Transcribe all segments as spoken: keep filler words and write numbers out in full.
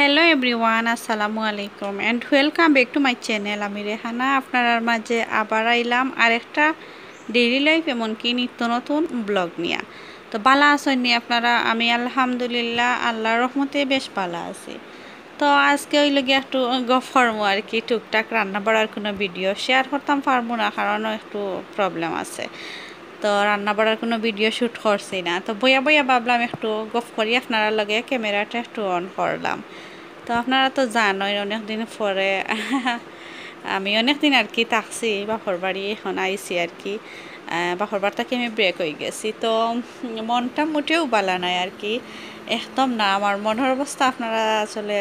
Hello everyone, আসসালামু আলাইকুম and welcome back to my channel। আমি রেহানা আপনারার মাঝে আবার আইলাম আর একটা ডেইলি লাইফ, এমনকি নিত্য নতুন ব্লগ নিয়া। তো ভালা আছইন নি আপনারা? আমি আলহামদুলিল্লাহ আল্লাহর রহমতে বেশ ভালা আছি। তো আজকে অইলো গিয়া একটু গফ করমু আর কি, টুকটাক রান্না বাড়ার কোনো ভিডিও শেয়ার করতাম পারমু না, কারণ একটু প্রবলেম আছে। তো রান্না বাড়ার কোনো ভিডিও শ্যুট করছি না। তো বইয়া বইয়া ভাবলাম একটু গফ করি আপনারার লগে, ক্যামেরাটা একটু অন করলাম। তো আপনারা তো জানইন অনেক দিন পরে আমি অনেক দিন আর কি থাকছি বাপর বাড়ি, এখন আইছি আর কি। আহ, বাপর বাড়ি থাকি আমি ব্রেক অই গেছি। তো মনটা মোটেও ভালা নাই আর কি, একদম না। আমার মনর অবস্থা আপনারা আসলে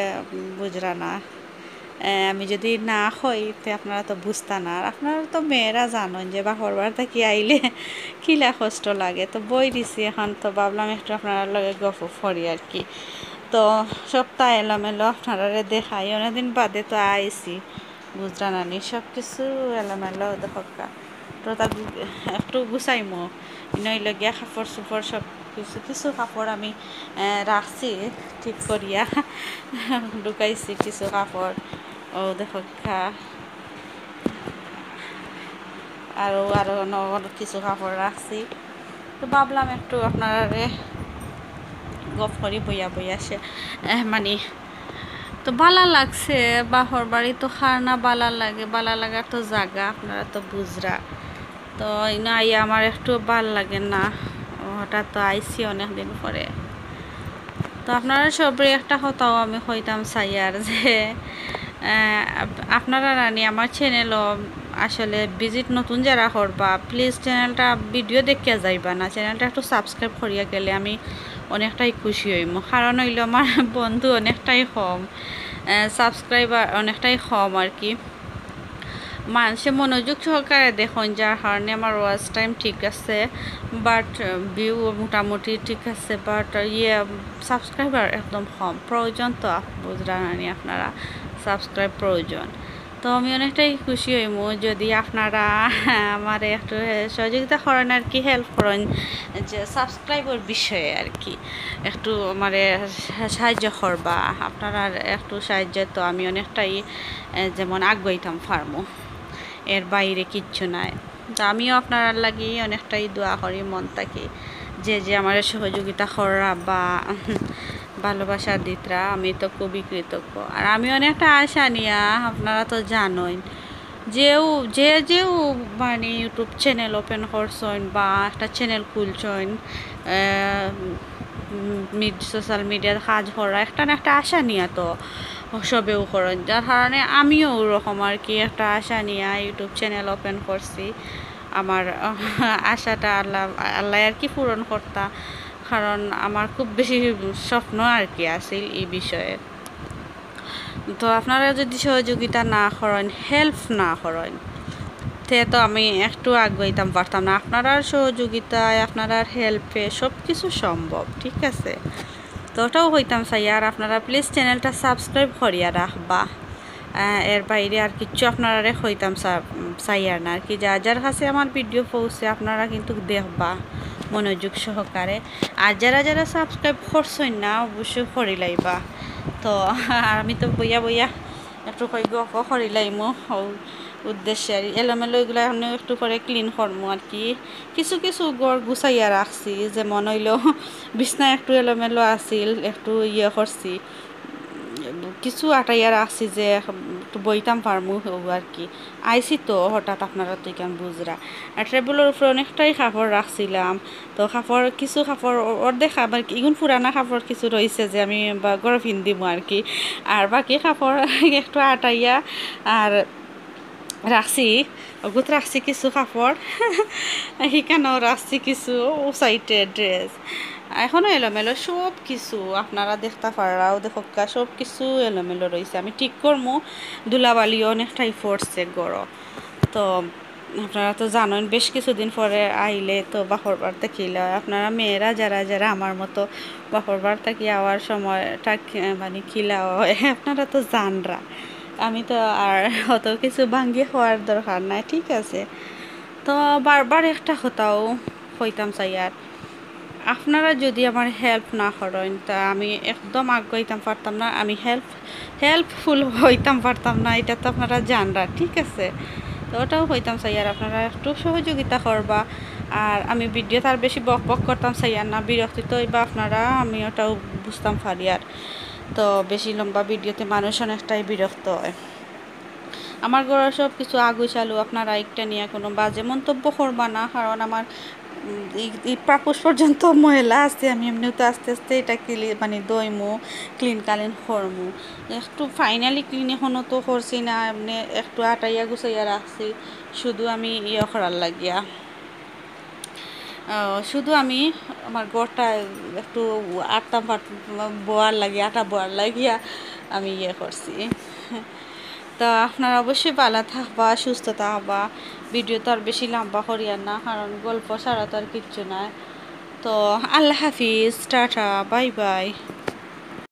বুঝরা না। আহ, আমি যদি না কই, তে আপনারা তো বুঝতা না। আর আপনারা তো মেয়েরা জানইন যে বাপর বাড়ি থাকি আইলে কিলা কষ্ট লাগে। তো বই দিছি এখন, তো ভাবলাম একটু আপনারার লগে গফ করি আর কি। তো সবটা এলোমেলো আপনারারে দেখাই, অনেকদিন বাদে তো আইছি, বুঝরা না নি, সব কিছু এলোমেলো দেখউক্কা। তো তা গু-, একটু গুছাইমু, ইনো অইলো গিয়া কাপড় চোপড় সব কিছু, কিছু কাপড় আমি, আহ, রাখছি ঠিক করিয়া, ঢুকাইছি কিছু কাপড়, অউ দেখউক্কা, আরও, আরও অন্য কিছু কাপড় রাখছি। তো ভাবলাম একটু আপনারারে গফ করি বইয়া বইয়া সে, আহ, মানে, তো ভালা লাগছে, বাপর বাড়ি তো কার না ভালা লাগে, ভালা লাগার তো জাগা, আপনারা তো বুঝরা। তো ইনো আইয়া আমার একটু ভালা লাগে না, হঠাৎ তো আইছি অনেক দিন পরে। তো আপনারা সবরে একটা কথাও আমি কইতাম চাইয়ার যে, আহ, আপ-, আপনারা নানি আমার চ্যানেলও আসলে ভিজিট নতুন যারা করবা, প্লিজ চ্যানেলটা ভিডিও দেখিয়া যাইবা না, চ্যানেলটা একটু সাবস্ক্রাইব করিয়া গেলে আমি অনেকটাই খুশি অইমু। কারণ অইলো আমার বন্ধু অনেকটাই কম, আহ, সাবস্ক্রাইবার অনেকটাই কম আর কি। মানষে মনোযোগ সহকারে দেখইন, যার কারণে আমার ওয়াচ টাইম ঠিক আছে, বাট ভিউ মোটামুটি ঠিক আছে, বাট ইয়ে সাবস্ক্রাইবার একদম কম। প্রয়োজন তো আপ-, বুঝরা নানি আপনারা, সাবস্ক্রাইব প্রয়োজন। তো আমি অনেকটাই খুশি অইমু যদি আপনারা আমারে একটু সহযোগিতা করইন আর কি, হেল্প করইন যে সাবস্ক্রাইবর বিষয়ে আর কি, একটু আমারে সা-, সাহায্য করবা। আপনারার একটু সাহায্যে তো আমি অনেকটাই, এ, যেমন আগুয়াইতাম পারমু, এর বাইরে কিচ্ছু নাই। তো আমিও আপনারার লাগি অনেকটাই দোয়া করি মন থাকি, যে যে আমারে সহযোগিতা কররা বা ভালোবাসা দিতরা, আমি তো খুবই কৃতজ্ঞ। আর আমি অনেকটা আশা নিয়া, আপনারা তো জানইন, যেউ, যে যেউ মানে YouTube চ্যানেল ওপেন করছইন বা একটা চ্যানেল খুলছইন, আহ, উম, মিড-, সোশ্যাল মিডিয়াত কাজ কররা, একটা না একটা আশা নিয়া তো সবেউ করইন, যার কারণে আমিও ওরকম আর কি একটা আশা নিয়া YouTube চ্যানেল ওপেন করছি। আমার আশাটা আল্লাহ, আল্লাহ আর কি পূরণ করতা, কারণ আমার খুব বেশি স্বপ্ন আর কি আছিল এই বিষয়ে। তো আপনারা যদি সহযোগিতা না করইন, হেল্প না করইন, তে তো আমি একটু আগুয়াইতাম পারতাম না। আপনারার সহযোগিতায়, আপনারার হেল্পে সব কিছু সম্ভব, ঠিক আছে? তো ওটাও কইতাম চাইয়ার, আপনারা প্লিজ চ্যানেলটা সাবস্ক্রাইব করিয়া রাখবা। আহ, এর বাইরে আর কিচ্ছু আপনারারে কইতাম চা-, চাইয়ার না আর কি। যার যার কাছে আমার ভিডিও পৌঁছে, আপনারা কিন্তু দেখবা মনোযোগ সহকারে। আর যারা যারা সাবস্ক্রাইব করছইন না, অবশ্যই করি লাইবা। তো আমি তো বইয়া বইয়া একটু কই গফ করি লাইমু, অউ উদ্দেশ্যে আর এলোমেলো এগুলা এখন একটু পরে ক্লিন করমু আর কি। কিছু কিছু ঘর গুছাইয়া রাখছি, যেমন অইলো বিছনা একটু এলোমেলো আছিল, একটু ইয়ে করছি, কিছু আটাইয়া রাখছি যে একটু বইতাম পারমু অউ আর কি। আইছি তো হঠাৎ, আপনারা তো ইখান বুঝরা। আর টেবুলর উপরে অনেকটাই কাপড় রাখছিলাম, তো কাপড়, কিছু কাপড় অ-, অর্ধেক আবার কি, ইগুন পুরানা কাপড় কিছু রইছে যে আমি বা ঘরো পিন্দিমু আর কি। আর বাকি কাপড় একটু আটাইয়া আর রাখছি, অগুত রাখছি কিছু কাপড়, হিখানো রাখছি কিছু, অউ সাইডে ড্রেস। এখনো এলোমেলো সব কিছু, আপনারা দেখতা পাররা, অউ দেখউক্কা, সব কিছু এলোমেলো রইছে। আমি ঠিক করমু, ধুলাবালিও অনেকটাই পড়ছে ঘরো। তো আপনারা তো জানইন, বেশ কিছুদিন পরে আইলে তো বাপর বাড়ি থাকিলে, আপনারা মেয়েরা যারা যারা আমার মতো বাপর বাড়ি থাকি আওয়ার সময়টা কি, মানে, কিলা অয়, আপনারা তো জানরা। আমি তো আর অত কিছু ভাঙ্গি কওয়ার দরকার নাই, ঠিক আছে? তো বারবার একটা কথাউ কইতাম চাইয়ার, আপনারা যদি আমার হেল্প না করইন, তা আমি একদম আগুয়াইতাম পারতাম না, আমি হেল্প হেল্পফুল হইতাম পারতাম না, ইটা তো আপনারা জানরা, ঠিক আছে? তো ওটাউ কইতাম চাইয়ার, আপনারা একটু সহযোগিতা করবা। আর আমি ভিডিওত আর বেশি বক বক করতাম চাইয়ার না, বিরক্ত তো অইবা আপনারা, আমি ওটাউ বুঝতাম পারিয়ার। তো বেশি লম্বা ভিডিওতে মানুষ অনেকটাই বিরক্ত অয়। আমার ঘরর সব কিছু আগুছালু, আপনারা একটা নিয়া কুনু বাজে মন্তব্য করবা না, কারণ আমার, উম, এই, এই পাপোশ পর্যন্ত ময়লা আছে, আমি এমনেউ তো আস্তে আস্তে ইটা ক্লি-, মানে ধইমু, ক্লিন কালিন করমু। একটু ফাইনালি ক্লিন এখনো তো করছি না, এমনে একটু আটাইয়া গুছাইয়া রাখছি, শুধু আমি ইয়ে করার লাগিয়া। আহ, শুধু আমি আমার ঘরটা একটু আটতাম পার-, বওয়ার লাগি, আটা বওয়ার লাগিয়া আমি ইয়ে করছি। তো আপনারা অবশ্যই ভালা থাকবা, সুস্থ থাকবা। ভিডিও তো আর বেশি লম্বা করিয়ার না, কারণ গল্প ছাড়া তো আর কিচ্ছু নাই। তো আল্লাহ হাফিজ, টাটা, বাই বাই।